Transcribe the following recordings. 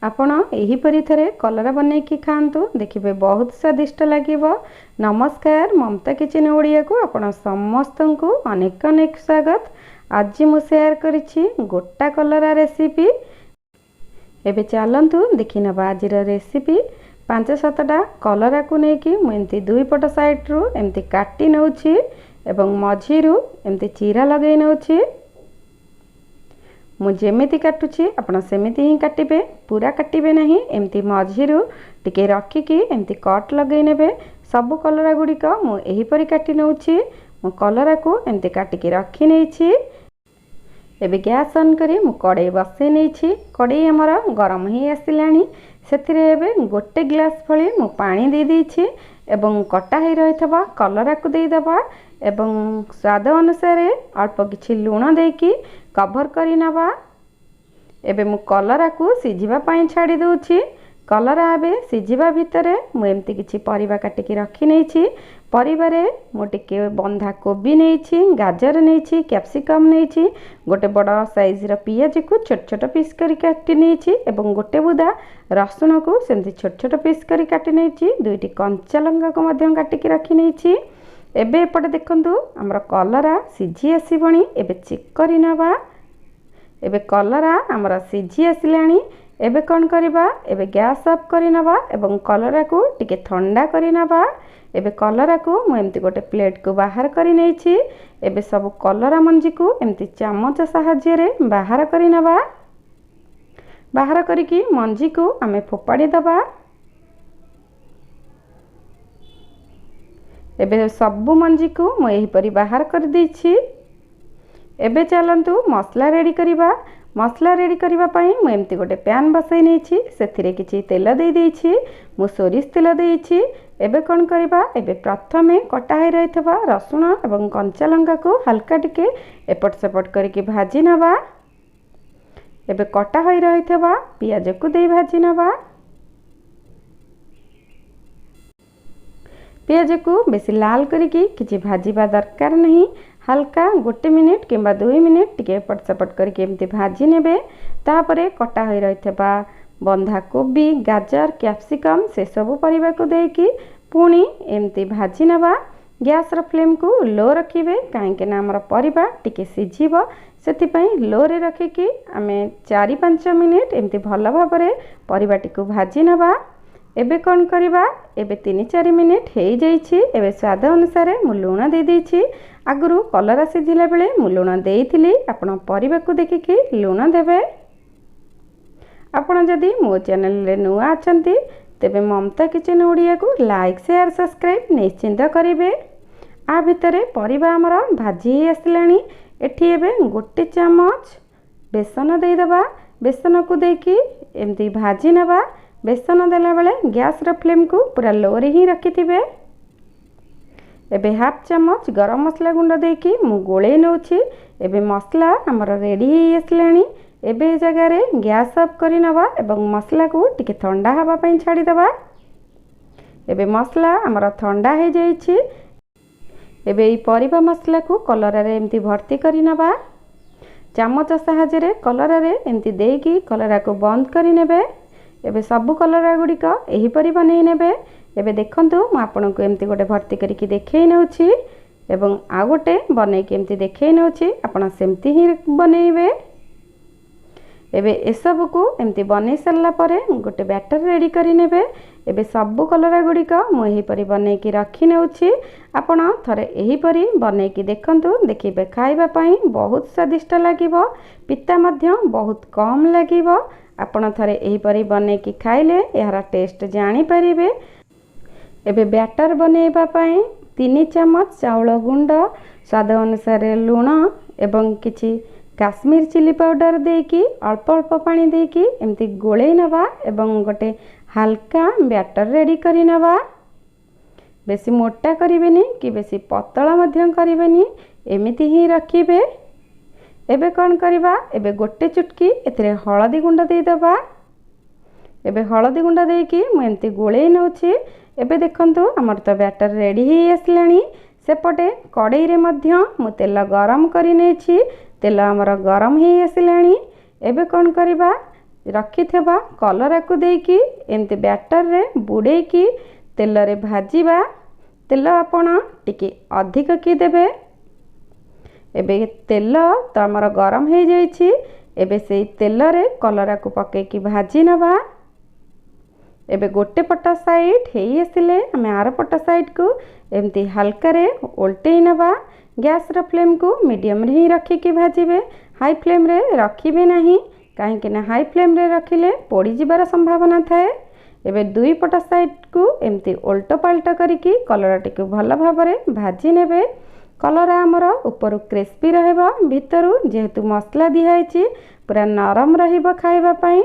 ଆପଣ ଏହିପରି ଥରେ କଲରା ବନେଇକି ଖାଆନ୍ତୁ, ଦେଖିବେ ବହୁତ ସ୍ୱାଦିଷ୍ଟ ଲାଗିବ। ନମସ୍କାର, ମମତା କିଚେନ୍ ଓଡ଼ିଆକୁ ଆପଣ ସମସ୍ତଙ୍କୁ ଅନେକ ଅନେକ ସ୍ୱାଗତ। ଆଜି ମୁଁ ସେୟାର କରିଛି ଗୋଟା କଲରା ରେସିପି। ଏବେ ଚାଲନ୍ତୁ ଦେଖିନେବା ଆଜିର ରେସିପି। 5-7ଟା କଲରାକୁ ନେଇକି ମୁଁ ଏମିତି ଦୁଇ ପଟ ସାଇଡ଼ରୁ ଏମିତି କାଟି ନେଉଛି ଏବଂ ମଝିରୁ ଏମିତି ଚିରା ଲଗାଇ ନେଉଛି। ମୁଁ ଯେମିତି କାଟୁଛି ଆପଣ ସେମିତି ହିଁ କାଟିବେ, ପୁରା କାଟିବେ ନାହିଁ। ଏମିତି ମଝିରୁ ଟିକେ ରଖିକି ଏମିତି କଟ୍ ଲଗାଇ ନେବେ। ସବୁ କଲରା ଗୁଡ଼ିକ ମୁଁ ଏହିପରି କାଟି ନେଉଛି। ମୁଁ କଲରାକୁ ଏମିତି କାଟିକି ରଖି ନେଇଛି। ଏବେ ଗ୍ୟାସ୍ ଅନ୍ କରି ମୁଁ କଡ଼େଇ ବସାଇ ନେଇଛି। କଡ଼େଇ ଆମର ଗରମ ହେଇ ଆସିଲାଣି। ସେଥିରେ ଏବେ 1 ଗ୍ଲାସ୍ ଭଳି ମୁଁ ପାଣି ଦେଇଦେଇଛି ଏବଂ କଟା ହେଇ ରହିଥିବା କଲରାକୁ ଦେଇଦେବା ଏବଂ ସ୍ୱାଦ ଅନୁସାରେ ଅଳ୍ପ କିଛି ଲୁଣ ଦେଇକି କଭର୍ କରିନେବା। ଏବେ ମୁଁ କଲରାକୁ ସିଝିବା ପାଇଁ ଛାଡ଼ି ଦେଉଛି। କଲରା ଏବେ ସିଝିବା ଭିତରେ ମୁଁ ଏମିତି କିଛି ପରିବା କାଟିକି ରଖିନେଇଛି। ପରିବାରେ ମୁଁ ଟିକେ ବନ୍ଧାକୋବି ନେଇଛି, ଗାଜର ନେଇଛି, କ୍ୟାପ୍ସିକମ୍ ନେଇଛି, ଗୋଟେ ବଡ଼ ସାଇଜ୍ର ପିଆଜକୁ ଛୋଟ ଛୋଟ ପିସ୍ କରି କାଟି ନେଇଛି ଏବଂ ଗୋଟେ ବୁଦା ରସୁଣକୁ ସେମିତି ଛୋଟ ଛୋଟ ପିସ୍ କରି କାଟି ନେଇଛି, 2ଟି କଞ୍ଚା ଲଙ୍କାକୁ ମଧ୍ୟ କାଟିକି ରଖିନେଇଛି। ଏବେ ଏପଟେ ଦେଖନ୍ତୁ ଆମର କଲରା ସିଝି ଆସିବଣି। ଏବେ ଚେକ୍ କରିନେବା। ଏବେ କଲରା ଆମର ସିଝି ଆସିଲାଣି। ଏବେ କ'ଣ କରିବା? ଏବେ ଗ୍ୟାସ୍ ଅଫ୍ କରିନେବା ଏବଂ କଲରାକୁ ଟିକେ ଥଣ୍ଡା କରିନେବା। ଏବେ କଲରାକୁ ମୁଁ ଏମିତି ଗୋଟେ ପ୍ଲେଟ୍କୁ ବାହାର କରି ନେଇଛି। ଏବେ ସବୁ କଲରା ମଞ୍ଜିକୁ ଏମିତି ଚାମଚ ସାହାଯ୍ୟରେ ବାହାର କରିନେବା। ବାହାର କରିକି ମଞ୍ଜିକୁ ଆମେ ଫୋପାଡ଼ି ଦେବା। ଏବେ ସବୁ ମଞ୍ଜିକୁ ମୁଁ ଏହିପରି ବାହାର କରିଦେଇଛି। ଏବେ ଚାଲନ୍ତୁ ମସଲା ରେଡ଼ି କରିବା। ମସଲା ରେଡ଼ି କରିବା ପାଇଁ ମୁଁ ଏମିତି ଗୋଟେ ପ୍ୟାନ୍ ବସାଇ ନେଇଛି। ସେଥିରେ କିଛି ତେଲ ଦେଇଦେଇଛି। ମୁଁ ସୋରିଷ ତେଲ ଦେଇଛି। ଏବେ କ'ଣ କରିବା? ଏବେ ପ୍ରଥମେ କଟା ହୋଇ ରହିଥିବା ରସୁଣ ଏବଂ କଞ୍ଚା ଲଙ୍କାକୁ ହାଲକା ଟିକେ ଏପଟ ସେପଟ କରିକି ଭାଜି ନେବା। ଏବେ କଟା ହୋଇ ରହିଥିବା ପିଆଜକୁ ଦେଇ ଭାଜି ନେବା। ପିଆଜକୁ ବେଶୀ ଲାଲ କରିକି କିଛି ଭାଜିବା ଦରକାର ନାହିଁ। ହାଲକା 1 ମିନିଟ୍ କିମ୍ବା 2 ମିନିଟ୍ ଟିକେ ଏପଟ ସେପଟ କରିକି ଏମିତି ଭାଜି ନେବେ। ତାପରେ କଟା ହୋଇ ରହିଥିବା ବନ୍ଧାକୋବି, ଗାଜର, କ୍ୟାପ୍ସିକମ୍ ସେସବୁ ପରିବାକୁ ଦେଇକି ପୁଣି ଏମିତି ଭାଜି ନେବା। ଗ୍ୟାସ୍ର ଫ୍ଲେମ୍କୁ ଲୋ ରଖିବେ, କାହିଁକିନା ଆମର ପରିବା ଟିକେ ସିଝିବ। ସେଥିପାଇଁ ଲୋରେ ରଖିକି ଆମେ 4-5 ମିନିଟ୍ ଏମିତି ଭଲ ଭାବରେ ପରିବାଟିକୁ ଭାଜି ନେବା। ଏବେ କ'ଣ କରିବା? ଏବେ 3-4 ମିନିଟ୍ ହେଇଯାଇଛି। ଏବେ ସ୍ୱାଦ ଅନୁସାରେ ମୁଁ ଲୁଣ ଦେଇଦେଇଛି। ଆଗରୁ କଲରା ସିଝିଲା ବେଳେ ମୁଁ ଲୁଣ ଦେଇଥିଲି। ଆପଣ ପରିବାକୁ ଦେଖିକି ଲୁଣ ଦେବେ। ଆପଣ ଯଦି ମୋ ଚ୍ୟାନେଲରେ ନୂଆ ଅଛନ୍ତି, ତେବେ ମମତା କିଚେନ୍ ଓଡ଼ିଆକୁ ଲାଇକ୍, ସେୟାର, ସବସ୍କ୍ରାଇବ୍ ନିଶ୍ଚିନ୍ତ କରିବେ। ଆ ଭିତରେ ପରିବା ଆମର ଭାଜି ହେଇ ଆସିଲାଣି। ଏଠି ଏବେ 1 ଚାମଚ ବେସନ ଦେଇଦେବା। ବେସନକୁ ଦେଇକି ଏମିତି ଭାଜି ନେବା। ବେସନ ଦେଲାବେଳେ ଗ୍ୟାସ୍ର ଫ୍ଲେମ୍କୁ ପୁରା ଲୋରେ ହିଁ ରଖିଥିବେ। ଏବେ ହାଫ୍ ଚାମଚ ଗରମ ମସଲା ଗୁଣ୍ଡ ଦେଇକି ମୁଁ ଗୋଳେଇ ନେଉଛି। ଏବେ ମସଲା ଆମର ରେଡ଼ି ହେଇ ଆସିଲାଣି। ଏବେ ଏ ଜାଗାରେ ଗ୍ୟାସ୍ ଅଫ୍ କରିନେବା ଏବଂ ମସଲାକୁ ଟିକେ ଥଣ୍ଡା ହେବା ପାଇଁ ଛାଡ଼ିଦେବା। ଏବେ ମସଲା ଆମର ଥଣ୍ଡା ହେଇଯାଇଛି। ଏବେ ଏଇ ପରିବା ମସଲାକୁ କଲରାରେ ଏମିତି ଭର୍ତ୍ତି କରିନେବା। ଚାମଚ ସାହାଯ୍ୟରେ କଲରାରେ ଏମିତି ଦେଇକି କଲରାକୁ ବନ୍ଦ କରିନେବେ। ଏବେ ସବୁ କଲରା ଗୁଡ଼ିକ ଏହିପରି ବନେଇ ନେବେ। ଏବେ ଦେଖନ୍ତୁ ମୁଁ ଆପଣଙ୍କୁ ଏମିତି ଗୋଟେ ଭର୍ତ୍ତି କରିକି ଦେଖେଇ ନେଉଛି ଏବଂ ଆଉ ଗୋଟେ ବନେଇକି ଏମିତି ଦେଖେଇ ନେଉଛି। ଆପଣ ସେମିତି ହିଁ ବନେଇବେ। ଏବେ ଏସବୁକୁ ଏମିତି ବନେଇ ସାରିଲା ପରେ ଗୋଟେ ବ୍ୟାଟର ରେଡ଼ି କରିନେବେ। ଏବେ ସବୁ କଲରା ଗୁଡ଼ିକ ମୁଁ ଏହିପରି ବନେଇକି ରଖି ନେଉଛି। ଆପଣ ଥରେ ଏହିପରି ବନେଇକି ଦେଖନ୍ତୁ, ଦେଖିବେ ଖାଇବା ପାଇଁ ବହୁତ ସ୍ୱାଦିଷ୍ଟ ଲାଗିବ, ପିତା ମଧ୍ୟ ବହୁତ କମ୍ ଲାଗିବ। ଆପଣ ଥରେ ଏହିପରି ବନେଇକି ଖାଇଲେ ଏହାର ଟେଷ୍ଟ ଜାଣିପାରିବେ। ଏବେ ବ୍ୟାଟର ବନେଇବା ପାଇଁ 3 ଚାମଚ ଚାଉଳ ଗୁଣ୍ଡ, ସ୍ୱାଦ ଅନୁସାରେ ଲୁଣ ଏବଂ କିଛି କାଶ୍ମୀର ଚିଲି ପାଉଡ଼ର ଦେଇକି ଅଳ୍ପ ଅଳ୍ପ ପାଣି ଦେଇକି ଏମିତି ଗୋଳେଇ ନେବା ଏବଂ ଗୋଟେ ହାଲକା ବ୍ୟାଟର ରେଡ଼ି କରିନେବା। ବେଶୀ ମୋଟା କରିବେନି କି ବେଶୀ ପତଳା ମଧ୍ୟ କରିବେନି, ଏମିତି ହିଁ ରଖିବେ। ଏବେ କ'ଣ କରିବା? ଏବେ 1 ଚୁଟକି ଏଥିରେ ହଳଦୀ ଗୁଣ୍ଡ ଦେଇଦେବା। ଏବେ ହଳଦୀ ଗୁଣ୍ଡ ଦେଇକି ମୁଁ ଏମିତି ଗୋଳେଇ ନେଉଛି। ଏବେ ଦେଖନ୍ତୁ ଆମର ତ ବ୍ୟାଟର ରେଡ଼ି ହେଇ ଆସିଲାଣି। ସେପଟେ କଡ଼େଇରେ ମଧ୍ୟ ମୁଁ ତେଲ ଗରମ କରି ନେଇଛି। ତେଲ ଆମର ଗରମ ହେଇ ଆସିଲାଣି। ଏବେ କ'ଣ କରିବା? ରଖିଥିବା କଲରାକୁ ଦେଇକି ଏମିତି ବ୍ୟାଟରରେ ବୁଡ଼େଇକି ତେଲରେ ଭାଜିବା। ତେଲ ଆପଣ ଟିକେ ଅଧିକ କି ଦେବେ। ଏବେ ତେଲ ତ ଆମର ଗରମ ହେଇଯାଇଛି। ଏବେ ସେଇ ତେଲରେ କଲରାକୁ ପକେଇକି ଭାଜି ନେବା। ଏବେ ଗୋଟେ ପଟ ସାଇଡ଼୍ ହେଇ ଆସିଲେ ଆମେ ଆର ପଟ ସାଇଡ଼୍କୁ ଏମିତି ହାଲକାରେ ଓଲଟେଇ ନେବା। ଗ୍ୟାସ୍ର ଫ୍ଲେମ୍କୁ ମିଡ଼ିୟମ୍ରେ ହିଁ ରଖିକି ଭାଜିବେ, ହାଇ ଫ୍ଲେମ୍ରେ ରଖିବେ ନାହିଁ, କାହିଁକିନା ହାଇ ଫ୍ଲେମ୍ରେ ରଖିଲେ ପୋଡ଼ିଯିବାର ସମ୍ଭାବନା ଥାଏ। ଏବେ ଦୁଇ ପଟ ସାଇଡ଼୍କୁ ଏମିତି ଓଲଟ ପାଲଟ କରିକି କଲରାଟିକୁ ଭଲ ଭାବରେ ଭାଜି ନେବେ। କଲରା ଆମର ଉପରୁ କ୍ରିସ୍ପି ରହିବ, ଭିତରୁ ଯେହେତୁ ମସଲା ଦିଆହେଇଛି ପୁରା ନରମ ରହିବ ଖାଇବା ପାଇଁ।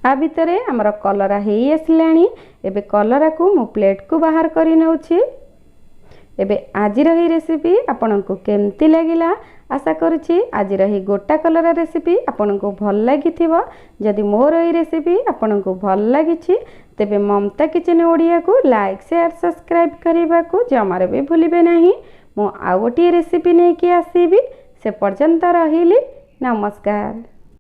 ଆ ଭିତରେ ଆମର କଲରା ହେଇ ଆସିଲାଣି। ଏବେ କଲରାକୁ ମୁଁ ପ୍ଲେଟ୍କୁ ବାହାର କରି ନେଉଛି। ଏବେ ଆଜିର ଏହି ରେସିପି ଆପଣଙ୍କୁ କେମିତି ଲାଗିଲା? ଆଶା କରୁଛି ଆଜିର ଏହି ଗୋଟା କଲରା ରେସିପି ଆପଣଙ୍କୁ ଭଲ ଲାଗିଥିବ। ଯଦି ମୋର ଏହି ରେସିପି ଆପଣଙ୍କୁ ଭଲ ଲାଗିଛି, ତେବେ ମମତା କିଚେନ୍ ଓଡ଼ିଆକୁ ଲାଇକ୍, ସେୟାର, ସବସ୍କ୍ରାଇବ୍ କରିବାକୁ ଜମାରୁ ବି ଭୁଲିବେ ନାହିଁ। ମୁଁ ଆଉ ଗୋଟିଏ ରେସିପି ନେଇକି ଆସିବି, ସେ ପର୍ଯ୍ୟନ୍ତ ରହିଲି, ନମସ୍କାର।